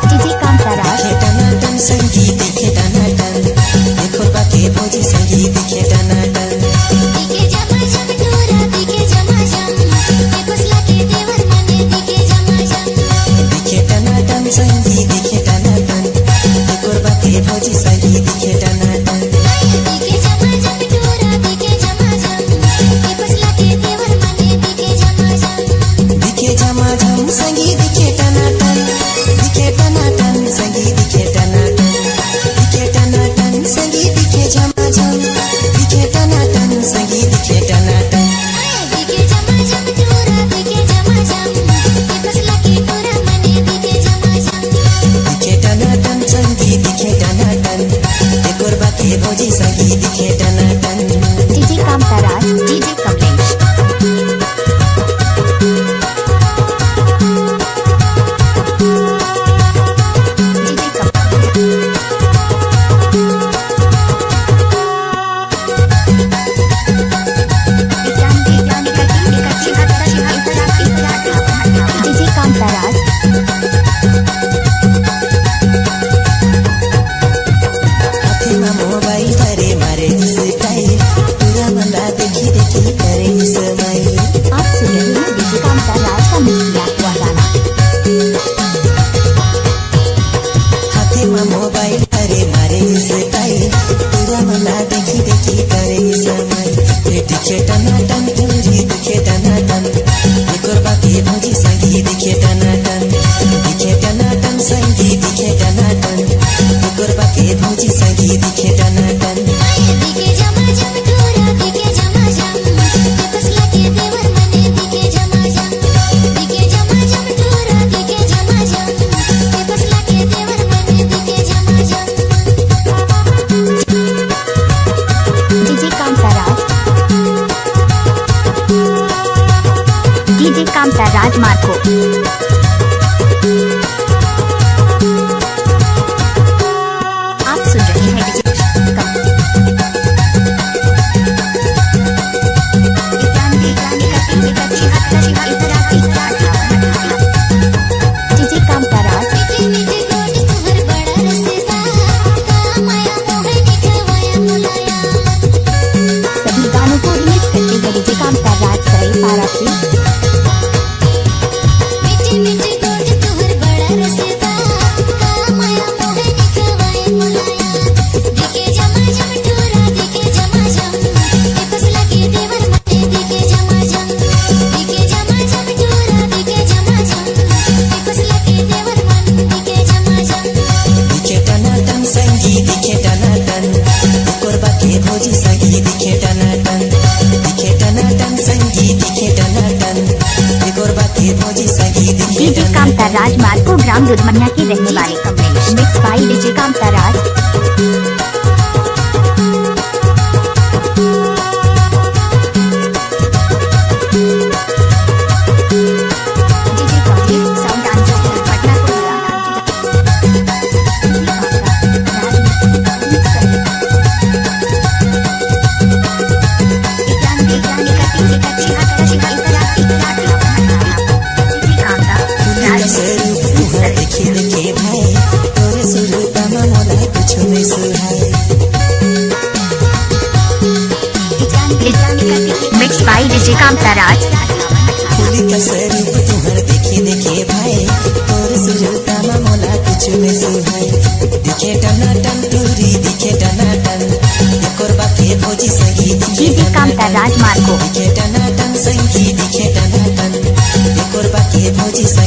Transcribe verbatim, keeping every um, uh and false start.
DJ कांताराज। दिखे टनाटन संगी दिखे टनाटन, ए कोरबा के भौजी संगी दिखे टनाटन। दिखे झमाझम टूरा दिखे झमाझम, ए पसला के देवर मने दिखे झमाझम। दिखे टनाटन संगी दिखे टनाटन, ए कोरबा के भौजी संगी दिखे टनाटन। दिखे झमाझम टूरा दिखे झमाझम, ए पसला के देवर मने दिखे झमाझम। दिखे झमाझम संगी दिखे टनाटन, दिखे टनाटन संगी दिखे टनाटन, दिखे टनाटन संगी दिखे झमाझम, दिखे टनाटन संगी दिखे टनाटन। दिखे झमाझम टूरा दिखे झमाझम, ए पसला के टूरा मने दिखे झमाझम। दिखे टनाटन संगी दिखे टनाटन, ए कोरबा के भौजी संगी दिखे टनाटन। DJ Kantaraj, DJ Kamlesh. DJ Kantaraj. हाथे मा मोबाइल धरे मारे स्टाइल, टूरा मन ला देखी देखी करे smile। आप सुन रहे हैं डीजे कांताराज का मिक्स या हुआ गाना। हाथे मा मोबाइल धरे मारे स्टाइल, टूरा मन ला देखी देखी करे smile। ए दिखे टनाटन टूरी दिखे टनाटन, ए कोरबा के भौजी संगी दिखे टनाटन। दिखे टनाटन संगी दिखे टनाटन, ए कोरबा के भौजी संगी दिखे टनाटन। दिखे झमाझम टूरा दिखे झमाझम, ए पसला के देवर मने दिखे झमाझम। दिखे झमाझम टूरा दिखे झमाझम, ए पसला के देवर मने दिखे झमाझम। DJ Kantaraj. DJ Kantaraj Marco. आप सुन रहे हैं डीजे डीजे कांताराज। सभी गानों को रिमिक्स करते हैं डीजे कांताराज सराय पारा से। मीठी मीठी गोद तुहर बड़ा रसदार, का माया मोहे निखवाए मुलाया। दिखे झमाझम टूरा, दिखे झमाझम, ए पसला के देवर मने दिखे झमाझम। दिखे झमाझम टूरा, दिखे झमाझम, ए पसला के देवर मन दिखे झमाझम। दिखे टनाटन संगी, दिखे टनाटन, ए कोरबा के भौजी संगी, दिखे टनाटन, दिखे टनाटन संगी, दिखे टनाटन, ए कोरबा के भौजी संगी, दिखे डीजे टनाटन। कामता राजमार्ग को ग्राम दुधमनिया के रहने वाले Kamlesh. Mix by DJ Kamta Raj. DJ Kamlesh, sound and Patna को फूल कस रूप तुहर देखे देखे भाई, तोरे सुरता म मोला कुछु नइ सुहाय। मिक्स बाय डीजे कामता राज। फूल कस रूप तुहर देखे देखे भाई, तोरे सुरता म मोला कुछु नइ सुहाय। दिखे टनाटन टूरी, दिखे टनाटन, ए कोरबा के भौजी संगी, दिखे डीजे कामता टनाटन। राजमार्ग को। दिखे टनाटन संगी, दिखे टनाटन, ए कोरबा के भौजी संगी।